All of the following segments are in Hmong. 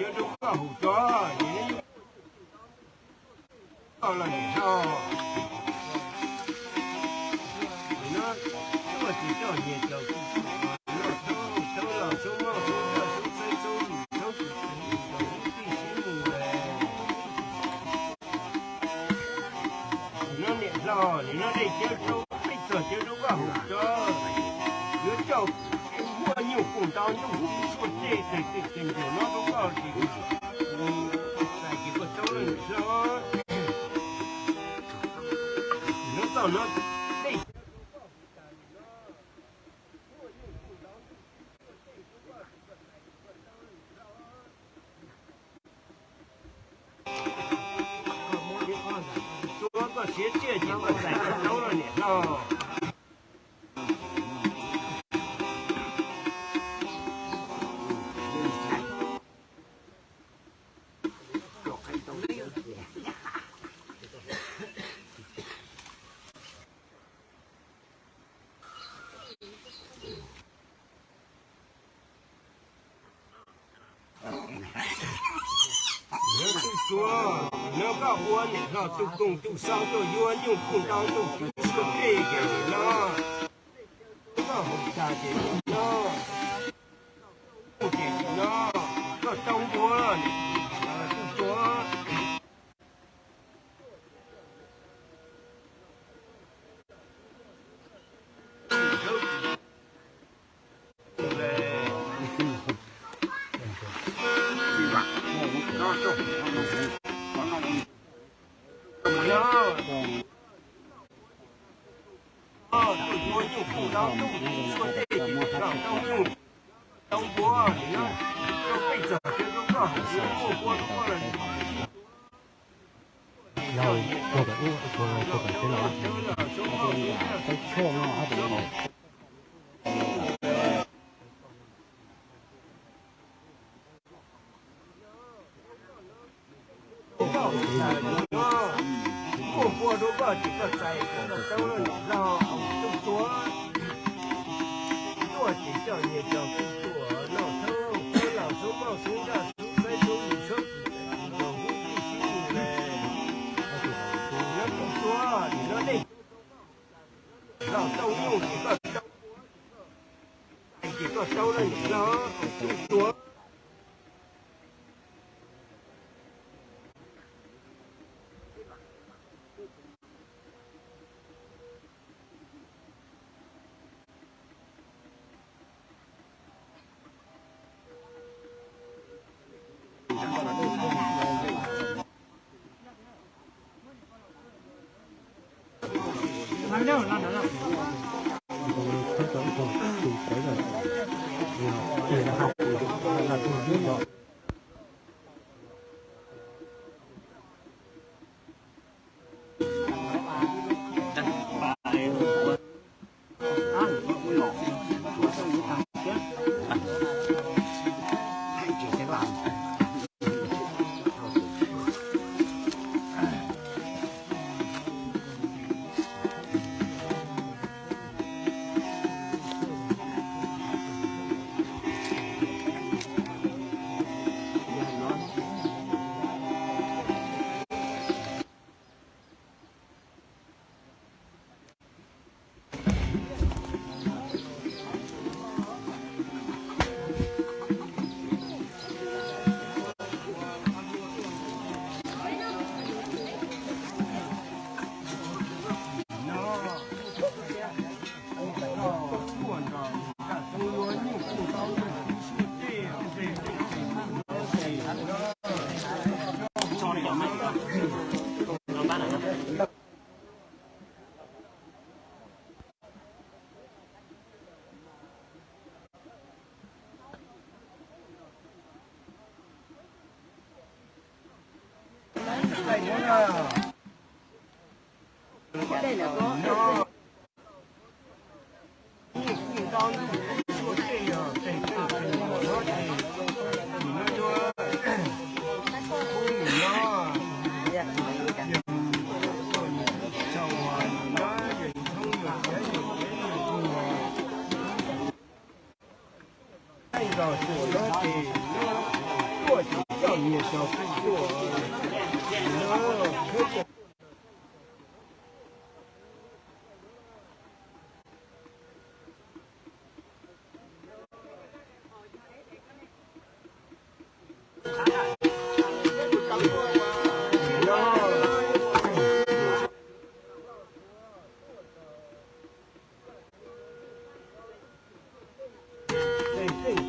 cov rau koj haus tso, ces neb yuav los nim no, nim no muaj Tsis txog nyias cov kuj txhob los txhob moj txhob nraj txhob xaib txhob lwm txhob kwv txhob mus txog lub tij sib mus lawm. Nim no niam hlob, nim no nej caw rau peb txog caw rau vaj hauv tso, yuav coj huaj nyuj koom ntau ntuj tib suab dej qis qis qis ncaws no rau koj ces txais ces koj tau lawm niam hlob. Nim no txoj no dej Tsuav koj siav tsiaj ces koj txais koj tau lawm niam hlob. Yuav tub tsuav, nim no koj ua niam hlob tus koom tus xauv tuaj yuav nyuj koom ntau ntuj tib suab dej ces nim no koj haus tag ces nim no, ces nim no koj tau npua, tub tsuav. Yog ua kom ub ua kom teb los, ua kom teb tshoj no hab pem. Muaj npua rau koj ces koj txais koj tau lawm niam hlob, tub tsuav. Tuaj ces coj nyias cov kuj txhob los txhob moj txhob nraj txhob xaib txhob lwm txhob kwv txhob mus txog lub tij sib mus lawm. Nim no tub tsuav, nim no nej los tau nyuj ces koj tau, ces koj tau lawm niam hlob, tub tsuav. Los tsuas no ces tuaj ces coj nyias cov kuj txhob no.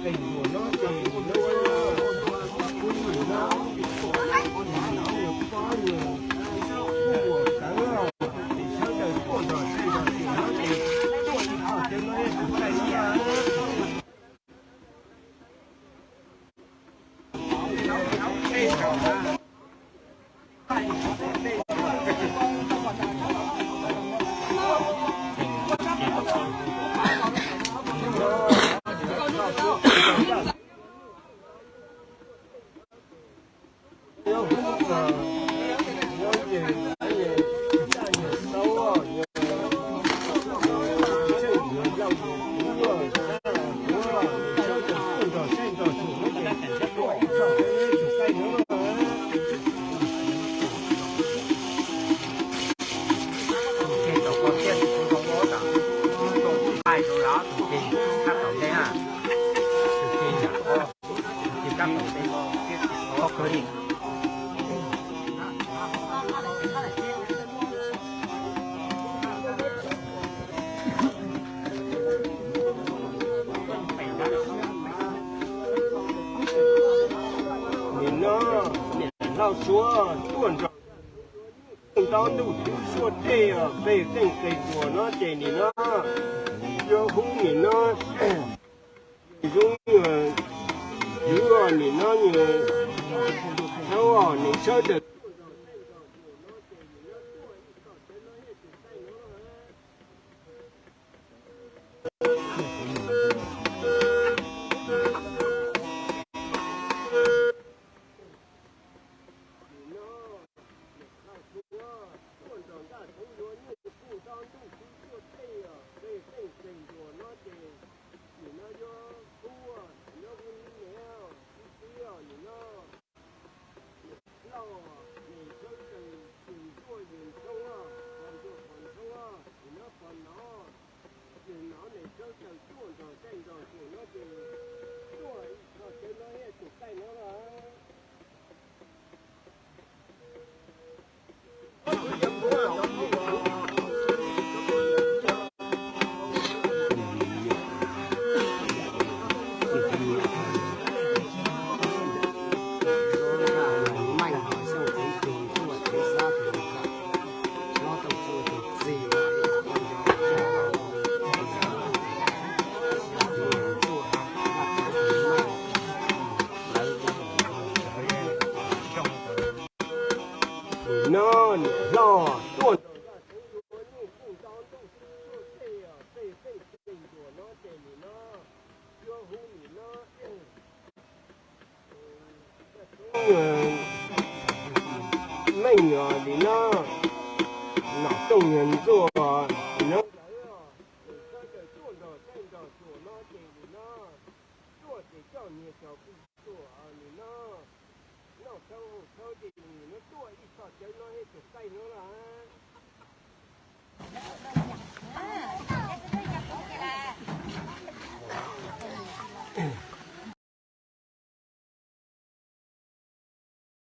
Nim no niam hlau suav tuaj nrog ntaub ntuj tub suab dej os, pej xeem qe tuas no ces nim no yuav hu nim no zoo nim no sawv daws no niam hlau tuaj meej nim no nom rooj ntxuaj no.